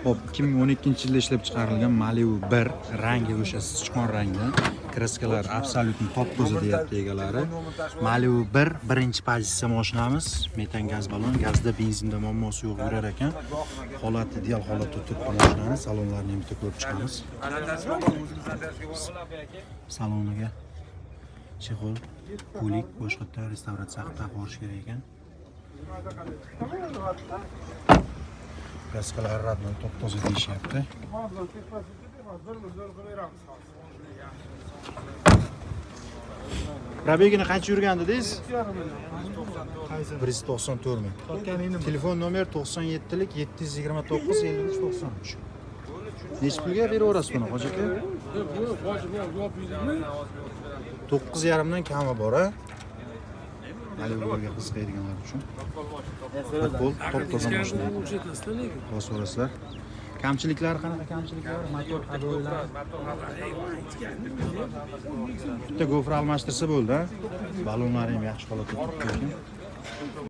Xo'p, 2012-yilda ishlab chiqarilgan Malibu 1, rangi o'sha sichqon rangda. Kraskalar абсолютно top-toza deyapti egalari. Malibu 1 birinchi pozitsiya mashinamiz. Metan gaz balon, gazda benzinda muammosi yo'q yurar ekan. Holati ideal holatda turibdi mashinani. Salonlarini ham bitta ko'rib chiqamiz. Saloniga чехол, пулик, boshqatdan restavratsiya qilib taqib yuborish kerak ekan. Kraskalari родной, top-toza deyishyapti. Пробег ini qancha yurgan dedingiz? 194 ming. Telefon nomer 97lik 729 53 93. Nechi pulga beraverasiz buni, hoji aka? 9,5 dan kami bor, a? Malibuga qiziqadiganlar uchun. Futbol top-toza mashina. Bosaverasizlar. Kamchiliklari qanaqa kamchiliklari? Motor ходовой lar. Bitta gofra almashtirsa bo'ldi, a? Balonlari ham yaxshi holatda turibdi ekan.